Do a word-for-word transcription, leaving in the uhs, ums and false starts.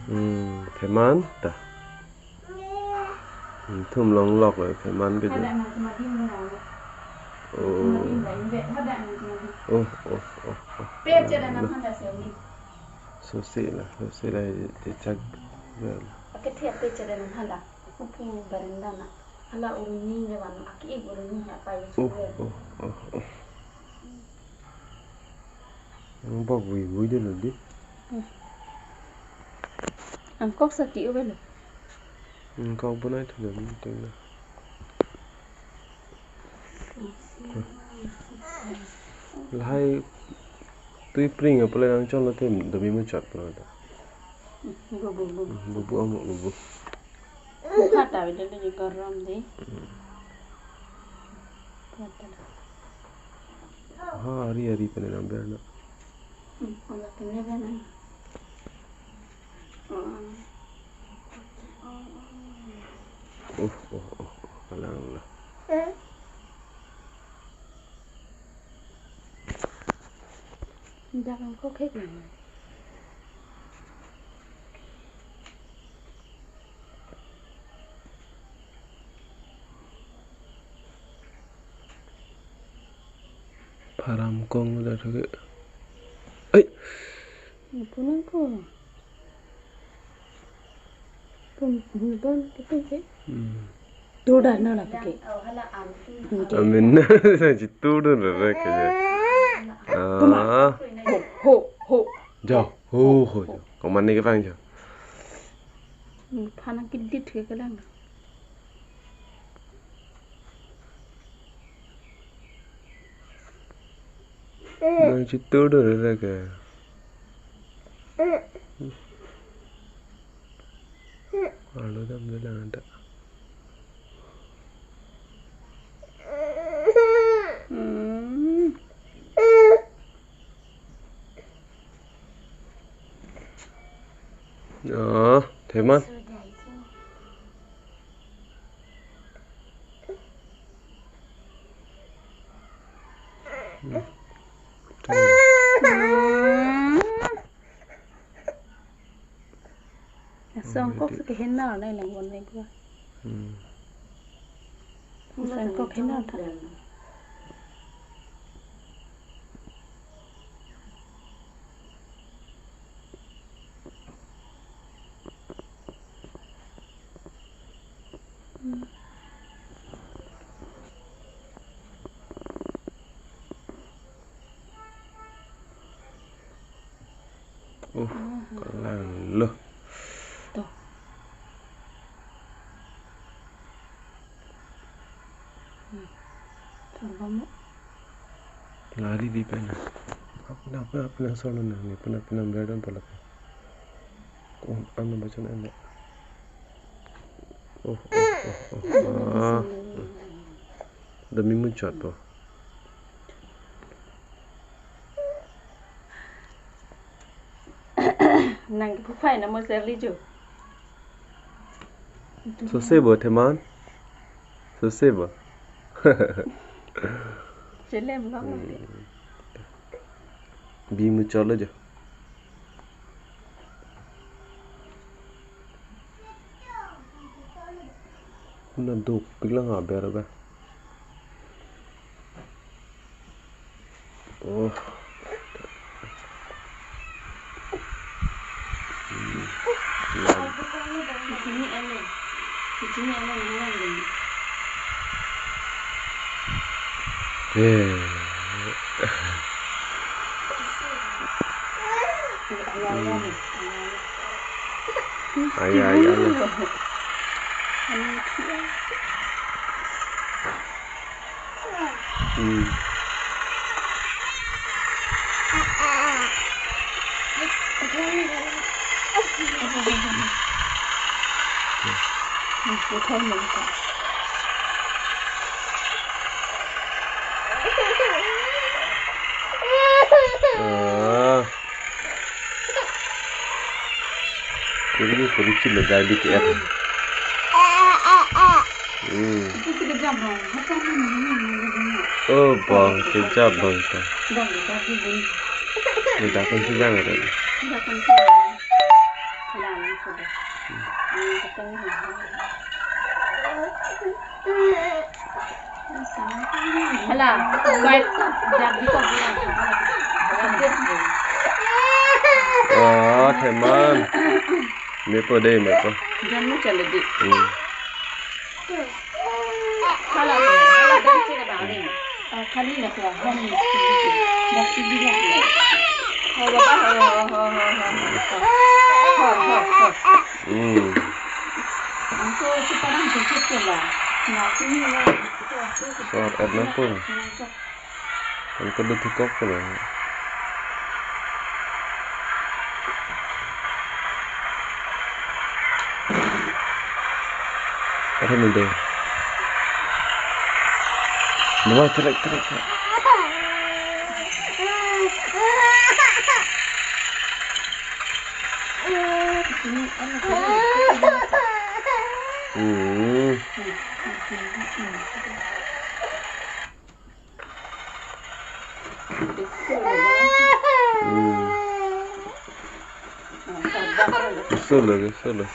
Hmm, pheman ta. Hmm, thum longlok lo, pheman ke jo. Ada nang cuma di mana? Oh. Cuma di mana? Ini ada nang cuma di. Oh, oh, oh, oh. Pe aja ada nang handa sih, Umi. Sose la, sose la, cechak. Oke, tiap pe aja ada nang handa. Upu berenda na. Hala uruni nyawan aki uruni apa ya? Oh, oh, oh, oh. Ang pagbuibui dolo di. Hmm. Angkok sati ube lo. Angkok bonai thu dam tingna. Lahai tui pring apa le nang chon lo tem dami muchot pura ta. Hmm, bubu, bubu. Hmm, bubu amuk bubu. Buka ta beda ni garam de. Hmm. Buka ta. Ha, ari, ari pen nang ber na. Hmm, ala pen ber na. Hmm. Oh, oh, oh, oh, kalang la. Dak angkok khek na. Pharam kong da thake. Ai. Nang punang ko. Pun, pun, pun, pun, pun. Hmm. Tur dah na la pake. Amin na, jitu dun rere ke ja. Ah. Ho, ho, ho. Ja, ho, ho, ja. Komat ne kevang ja. Hmm, phan kedit ke kelang. Nang jitu dun rere ke. Arlo damde lang ta. Hmm. Oh, theman. Hmm. Songkok si kehenar nai lang bon nai gua. Hmm. Songkok henar ta. Oh, kalang lo. Tuh. Hmm. Coba mo. Lari di pen. Apa, apa, apa yang soal na? Ni pernah, pernah berada apa lagi? Oh, anu baca anda. Oh, oh, oh, oh. Ah. Dami muchot po. Nang kipu phai na mo serli jo. Sose bo theman. Sose bo. Chelem lo mo. Hmm. Bi muchot lo jo. Kuna duk piklang aber ba. Oh. Hmm. Lam. Di sini ada. Di sini ada yang hilang deh. Eh. Ayah, ayah, ayah. Ayah, ayah, ayah. Hmm. Ah. Ini polisi lo dari D P R. Hmm. Itu kejam, Bang. Macam ini, ini, ini, ini. Oh, Bang, kejam, Bang. Bang, Bang, Bang. Udah kan sedang ada. Udah kan sedang. Hala, koi, jab di kok bilang. Ah, theman. Mepo dei, mepo. Jan mo chale di. Hmm. Hala, hala, hala, hala, hala. Ah, kali na kya, hum, dak si bilang. Ho, baba, ho, ho. Ho, ho, ho. Hmm. Ang ko si parang si si ke la. Na si ni la. Sor, et na po. Ang ko do thukok ko la. Ada ni deh. Dua, tarik, tarik, tarik. Hmm. Hmm. Solo, solo.